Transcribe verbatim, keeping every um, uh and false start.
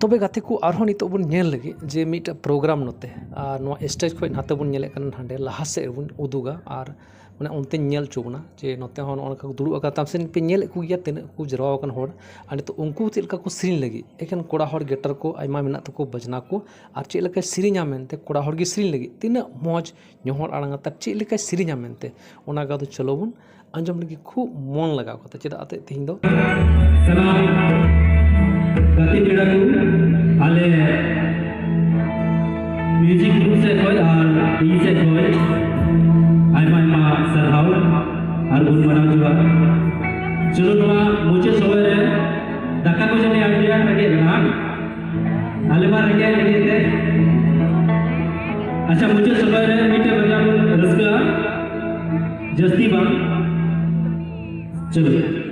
ᱛᱚᱵᱮ ᱜᱟᱛᱮ ᱠᱚ, ᱟᱨᱦᱚᱸ ᱱᱤᱛᱚᱜ ᱵᱚᱱ ᱧᱮᱞ ᱞᱟᱹᱜᱤᱫ ᱡᱮ ᱢᱤᱫᱴᱟᱝ ᱯᱨᱳᱜᱨᱟᱢ ᱱᱚᱛᱮ, ᱟᱨ ᱱᱚᱣᱟ ᱥᱴᱮᱡᱽ ᱠᱷᱚᱱ ᱱᱟᱛᱮ ᱵᱚᱱ ᱧᱮᱞᱮᱫ ᱠᱟᱱᱟ, ᱦᱟᱸᱰᱮ ᱞᱟᱦᱟ ᱥᱮᱫ ᱨᱮᱵᱚᱱ ᱩᱫᱩᱜᱟ, ᱟᱨ ᱢᱟᱱᱮ ᱚᱱᱛᱮᱧ ᱧᱮᱞ ᱦᱚᱪᱚ ᱵᱚᱱᱟ ᱡᱮ ᱱᱚᱛᱮ ᱦᱚᱸ ᱱᱚᱜᱼᱚ ᱱᱚᱝᱠᱟ ᱠᱚ ᱫᱩᱲᱩᱵ ᱟᱠᱟᱱ ᱛᱟᱢ ᱥᱮ ᱯᱮ ᱧᱮᱞᱮᱫ ᱠᱚᱜᱮᱭᱟ ᱛᱤᱱᱟᱹᱜ ᱠᱚ ᱡᱟᱨᱣᱟ ᱟᱠᱟᱱ ᱦᱚᱲ᱾ ᱟᱨ ᱱᱤᱛᱚᱜ ᱩᱱᱠᱩ ᱪᱮᱫ ᱞᱮᱠᱟ ᱠᱚ ᱥᱮᱨᱮᱧ ᱞᱟᱹᱜᱤᱫ, ᱮᱠᱮᱱ ᱠᱚᱲᱟ ᱦᱚᱲ ᱜᱮᱴᱟᱨ ᱠᱚ ᱟᱭᱢᱟ ᱢᱮᱱᱟᱜ ᱛᱟᱠᱚ, ᱵᱟᱡᱽᱱᱟ ᱠᱚ, ᱟᱨ ᱪᱮᱫ ᱞᱮᱠᱟᱭ ᱥᱮᱨᱮᱧᱟ ᱢᱮᱱᱛᱮ ᱠᱚᱲᱟ ᱦᱚᱲ ᱜᱮ ᱥᱮᱨᱮᱧ ᱞᱟᱹᱜᱤᱫ ᱛᱤᱱᱟᱹᱜ ᱢᱚᱡᱽ ᱧᱚᱦᱚᱲ ᱟᱲᱟᱝ ᱟᱛᱮ ᱪᱮᱫ ᱞᱮᱠᱟᱭ ᱥᱮᱨᱮᱧᱟ ᱢᱮᱱᱛᱮ, ᱚᱱᱟ ᱠᱚᱫᱚ ᱪᱚᱞᱚ ᱵᱚᱱ ᱟᱸᱡᱚᱢ ᱞᱟᱹᱜᱤᱫ ᱠᱷᱩᱵ ᱢᱚᱱ ᱞᱟᱜᱟᱣ ᱠᱟᱛᱮ᱾ ᱪᱮᱫᱟᱜ ᱟᱛᱮ ᱛᱮᱦᱮᱧ ᱫᱚ ᱥᱟᱱᱟᱢ ᱜᱟᱛᱮ ᱯᱮᱲᱟ ᱠᱚ, ᱟᱞᱮ ᱢᱤᱭᱩᱡᱤᱠ ᱜᱨᱩᱯ ᱥᱮᱫ ᱠᱷᱚᱱ ᱟᱨ ᱤᱧ ᱥᱮᱫ ᱠᱷᱚᱱ ᱟᱭᱢᱟ ᱟᱭᱢᱟ ᱥᱟᱨᱦᱟᱣ ᱟᱨ ᱜᱩᱱ ᱢᱟᱱᱟᱣ ᱡᱚᱦᱟᱨ᱾ ᱪᱚᱞᱚ, ᱱᱚᱣᱟ ᱢᱩᱪᱟᱹᱫ ᱥᱚᱢᱚᱭ ᱨᱮ ᱫᱟᱠᱟ ᱠᱚ ᱡᱟᱹᱱᱤᱡ ᱟᱹᱰᱤ ᱟᱸᱴ ᱨᱮᱸᱜᱮᱡ ᱢᱮᱱᱟᱜᱼᱟ, ᱟᱞᱮ ᱢᱟ ᱨᱮᱸᱜᱮᱡ ᱨᱮᱸᱜᱮᱡ ᱛᱮ᱾ ᱟᱪᱪᱷᱟ, ᱢᱩᱪᱟᱹᱫ ᱥᱚᱢᱚᱭ ᱨᱮ ᱢᱤᱫᱴᱮᱱ ᱵᱟᱡᱟᱣ ᱵᱚᱱ ᱨᱟᱹᱥᱠᱟᱹᱜᱼᱟ, ᱡᱟᱹᱥᱛᱤ ᱵᱟᱝ᱾ ᱪᱚᱞᱚ᱾